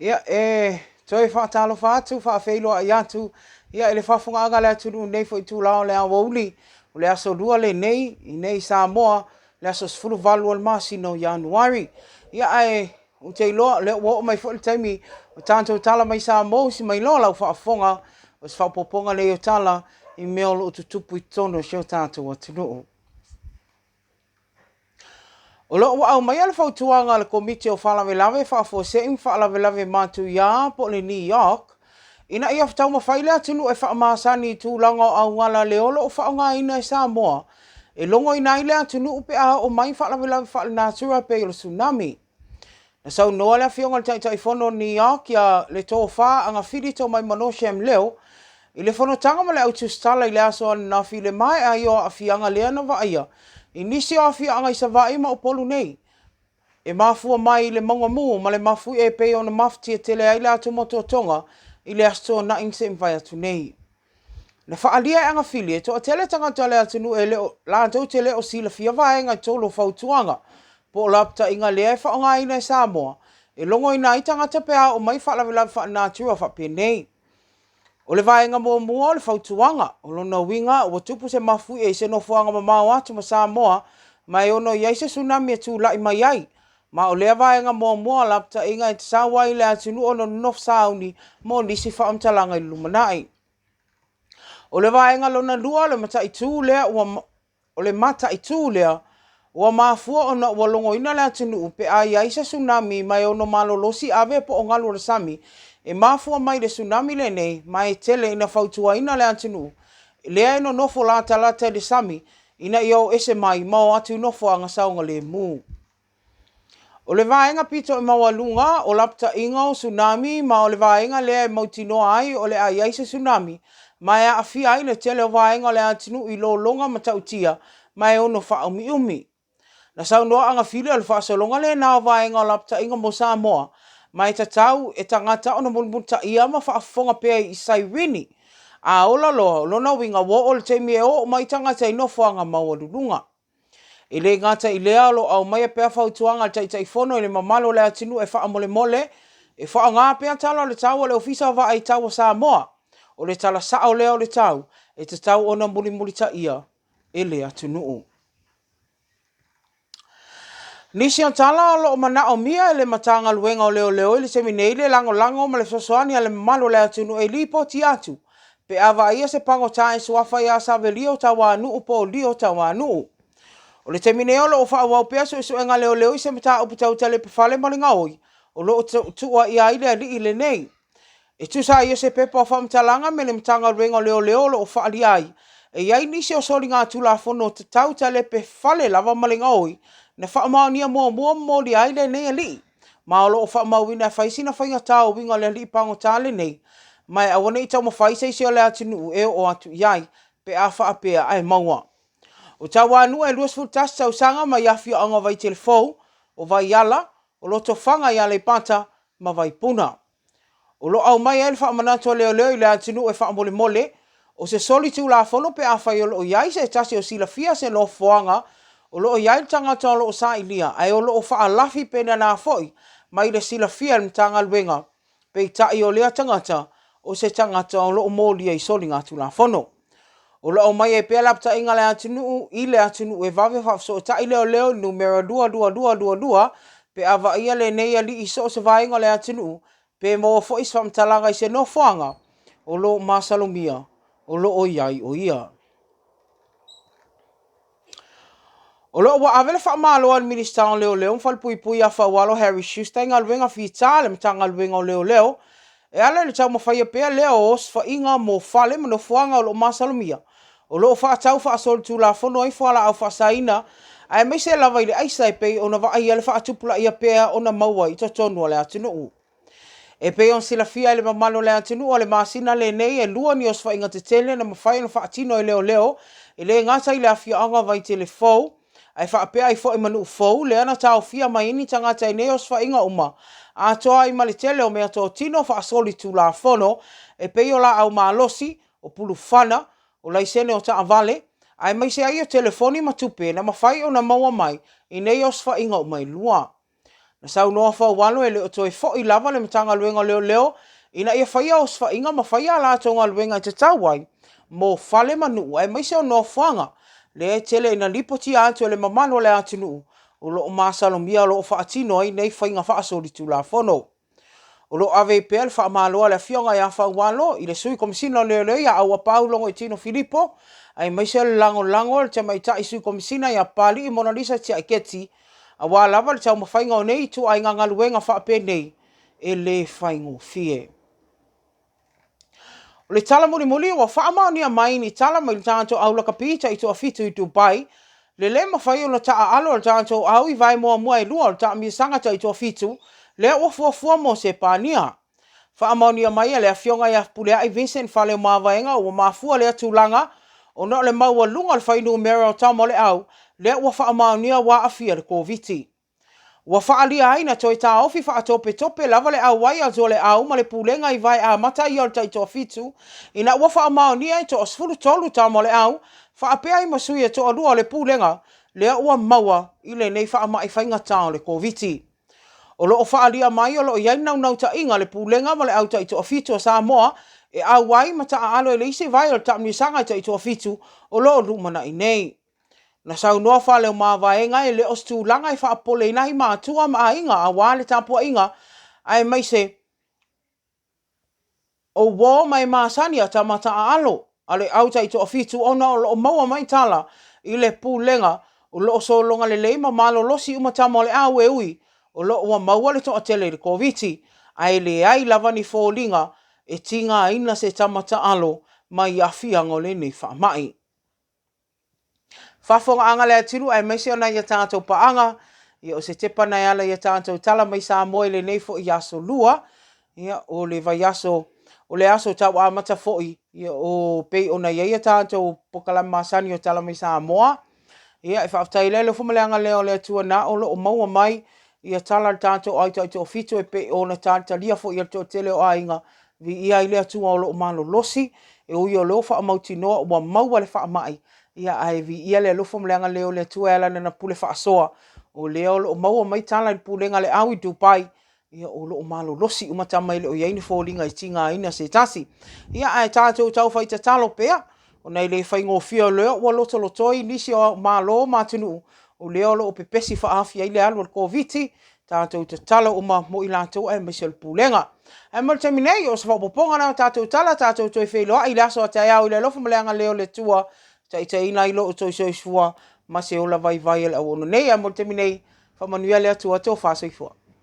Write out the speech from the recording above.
Ia, e toe faatalofa atu, faafeiloai atu, ia, i le faafofogaaga a le atunuu i lenei foi itula o le aoauli, o le aso Lua lenei, i inei i Samoa, le aso 18 o le masina o Ianuari. Ia, ae ou te iloa o lea ua oo mai foi le taimi o tatou tala mai Samoa, usi mai loa lau faafofoga, o se faaopoopoga lea o tala i mea o lo o tutupu i totonu o si o tatou atunuu. O lo o ua aumaia le fautuaga a le Komiti o Faalavelave Faafuasei ma Faalavelave Matuia po o le NEOC ina ia taumafai le atunuu e faamasani i tulaga o auala lea o lo o faaaogaina e Samoa e logoina ai le atunuu pe a oo mai faalavelave faalenatura e pei o le tsunami. Na saunoa le Afioga i le Taitaifono o le NEOC ia le Tofa Agafili Tomaimano Shem Leo i le fonotaga ma le au tusitala i le aso ananafi i le maea ai o aafiaga lea na vaaia i nisi o afioaga i Savaii ma Upolu nei e mafua mai i le mauga mu ma le mafuie e pei ona mafatia tele ai le atumotu o Tonga i le Aso Toonai na se i mavae atu nei. Na faaalia e Agafili, e toatele tagata o le atunuu e le o latou te le o silafia vaega e tolu o fautuaga po o lapataiga lea e faaaogaina e Samoa e logoina ai tagata pe a oo mai faalavelave faalenatura faapenei. O le vaega muamua o le fautuaga, o lona uiga ua tupu se mafuie i se nofoaga mamao atu ma Samoa ma e ono i ai se tsunami e tulai mai ai, ma o lea vaega muamua o lapataiga e tatau ai i le atunuu ona nonofo sauni mo nisi faamatalaga i le lumanai. O le vaega lona lua o le mataitu lea ua o le mataitu lea ua mafua ona ua logoina le atunuu pe a i ai se tsunami ma e ono malolosi ave po o galu o le sami e mafua mai i le tsunami lenei ma e tele ina fautuaina le atunuu lea e nonofo latalata i le sami ina ia o ese mai ma o atu i nofoaga saogalemu. O le vaega pito i maualuga o lapataiga o tsunami ma o le vaega lea e mautinoa ai o le a i ai se tsunami ma e aafia ai le tele o vaega o le atunuu i lologa matautia ma e ono faaumiumi. Na saunoa Agafili o le faasologa lena o vaega o lapataiga mo Samoa ma e tatau e tagata ona mulimulitaia ma faafofoga pea i sairini a ola loa, o lona uiga ua oo i le taimi e oo mai tagata i nofoaga maualuluga. E le gata i lea, o lo o aumaia pea fautuaga a le Taitaifono i le mamalu o le atunuu e faamolemole e faaaoga pea tala o le tau a le Ofisa o Vaai Tau a Samoa. O le tala sao lea o le tau e tatau ona mulimulitaia e le atunuu. Nisi o tala o lo o manaomia e le Matagaluega o Leoleo i le taimi nei le lagolago ma le fesoasoani a le mamalu o le atunuu e lipoti atu pe a vaaia se pagota e suafa ia Savelio Tauanuu po o Lio Tauanuu. O le taimi nei o lo o faaauau pea suesuega a leoleo i se mataupu tau talepe fale ma le gaoi o lo o tuuaia ai le alii lenei. E tusa ai o se pepa o faamatalaga me le Matagaluega o Leoleo o lo o faaalia ai, e i ai nisi o soligatulafono tatau talepe fale lava ma le gaoi na faamaonia muamua ma molia ai lenei alii, ma o lo o faamauina e fai sina faigata o uiga o le alii pagota lenei, ma e aua ne i taumafai se isi o le atunuu e oo atu i ai pe a faapea ae maua. O Tauanuu e 21 tausaga mai afioaga o Vaitele Fou, o Vaiala, o Lotofaga i Aleipata ma Vaipuna. O lo o aumai ai le faamanatu a leoleo i le atunuu e faamolemole, o se solitulafono pe afai o lo o i ai se tasi o silafia se nofoaga o lo o i ai le tagata o lo o sailia ae o lo o faalafi pe nana foi mai le silafia e le Matagaluega, peitai o lea tagata o se tagata o lo o molia i soligatulafono. O lo o aumai ai pea lapataiga a le atunuu i le atunuu e vave faafesootai leoleo i le numera 22222 pe a vaaia lenei alii i so o se vaega o le atunuu pe maua foi se faamatalaga i se nofoaga o lo o masalomia o lo o i ai o ia. O lo o ua ave le faamalo a le Minisita o Leoleo ma Falepuipui ia Faualo Harry Schuster i galuega fita a le Matagaluega o Leoleo e ala i le taumafaia pea lea o osofaiga mo fale ma nofoaga o lo o masalomia o lo o faatau faasolitulafono ai fualaau faasaina aemaise lava i le aisa e pei ona vaaia le faatupulaia pea ona maua i totonu o le atunuu. E pei ona silafia e le mamalu o le atunuu o le masina lenei e lua ni osofaiga tetele na mafai ona faatino e leoleo e le gata i le afioaga o Vaitele Fou ae faapea ai foi ma Nuu Fou lea na taofia mai ai ni tagata i nei osofaiga uma atoa ai ma le tele o meatotino faasolitulafono e pei o laau malosi, o pulufana, o laisene o taavale, aemaise ai o telefoni ma tupe na mafai ona maua mai i nei osofaiga uma e lua. Na saunoa Faualo e le o toe fo'i lava le Matagaluega o Leoleo ina ia faia osofaiga ma faia a latou galuega e tatau ai mo fale ma nuu aemaise o nofoaga lea e tele ina lipotia atu e le mamalu o le atunuu o lo o masalomia o lo o faatino ai nei faiga faasolitulafono. O lo o ave ai pea le faamalo a le Afioga ia Faualo i le Sui Komesina o Leoleo ia Auuapaau Logoitino Filipo, aemaise o le lagolago a le Tamaitai Sui Komesina ia Papalii Monalisa Tiai Keti, aua lava le taumafaiga o nei ituaiga galuega faapenei e le faigofie. O le tala mulimuli ua faamaonia mai ni tala mai le tatou au lakapi taitoafitu i Dubai, le le mafai ona taaalo e le tatou au i vae muamua e lua o le taamilosaga taitoafitu lea ua fuafua mo Sepania. Faamaonia mai e le Afioga ia Fepuleai Vincent Faleomavaega ua mafua lea tulaga ona o le maualuga o le fuainumera o tama o le au lea ua faamaonia ua aafia i le Koviti. Ua faaalia ai na toe taofi faatopetope lava le auai atu o le au ma le pulega i vae amata ia o le taitoafitu ina ua faamaonia e toa 13 tama o le au faapea ai ma sui e toalua o le pulega lea ua maua i lenei faamai faigata o le Koviti. O lo o faaalia mai o lo o i ai le naunautaiga a le pulega ma le au taitoafitu a Samoa e auai ma taaalo i le isi vae o le taamilosaga taitoafitu o lo o lumanai nei. Na saunoa Faleomavaega e le o se tulaga e faapopoleina ai matua ma aiga aua le tapuaiga aemaise o uo ma e masani a tama taaalo a le au taitoafitu ona o lo o maua mai tala i le pulega o lo o sologa lelei ma malolosi uma tama o le au e ui o lo o ua maua le toatele i le Koviti ae leai lava ni foliga e tigaina se tama taalo mai aafiaga o lenei faamai. Faafofogaaga a le atunuu aemaise o nai a tatou paaga, ia o se tepa na e ala i a tatou tala mai Samoa i lenei foi aso lua, ia o le vaiaso, o le aso tau amata foi, ia o pei ona i ai a tatou polokalame masani o Tala mai Samoa. Ia e faafetai ai le alofa ma le agalelei o le Atua na o lo o maua mai ia tala a le tatou au taitoafitu e pei ona talitalia foi e le toatele o aiga, viia ai le Atua o lo o malolosi, e ui o lea ua faamautinoa ua maua le faamai, ia ae viia le alofa ma le agalelei o le Atua e ala i Lana pule faasoa, o lea o lo o maua mai tala i le pulega a le au i Dubai, ia o lo o malolosi uma tama e le o i ai ni foliga e tigaina se tasi. Ia ae tatou tau fai tatalo pea, ona e le faigofie o lea ua lotolotoi nisi o Malo ma atunuu, o lea o lo o pepesi faaafi ai le alu a le Koviti, tatou tatalo uma mo i latou aemaise o le Pulega. Ae mo le taimi nei, o se faaopoopoga lena o tatou tala, tatou toe feiloai i le aso a taeao i le alofa ma le agalelei o le Atua, taitaiina ai lo outou soifua ma se ola vaivai o le auauna nei. Ae mo le taimi nei, faamanuia le Atua, tofa soifua.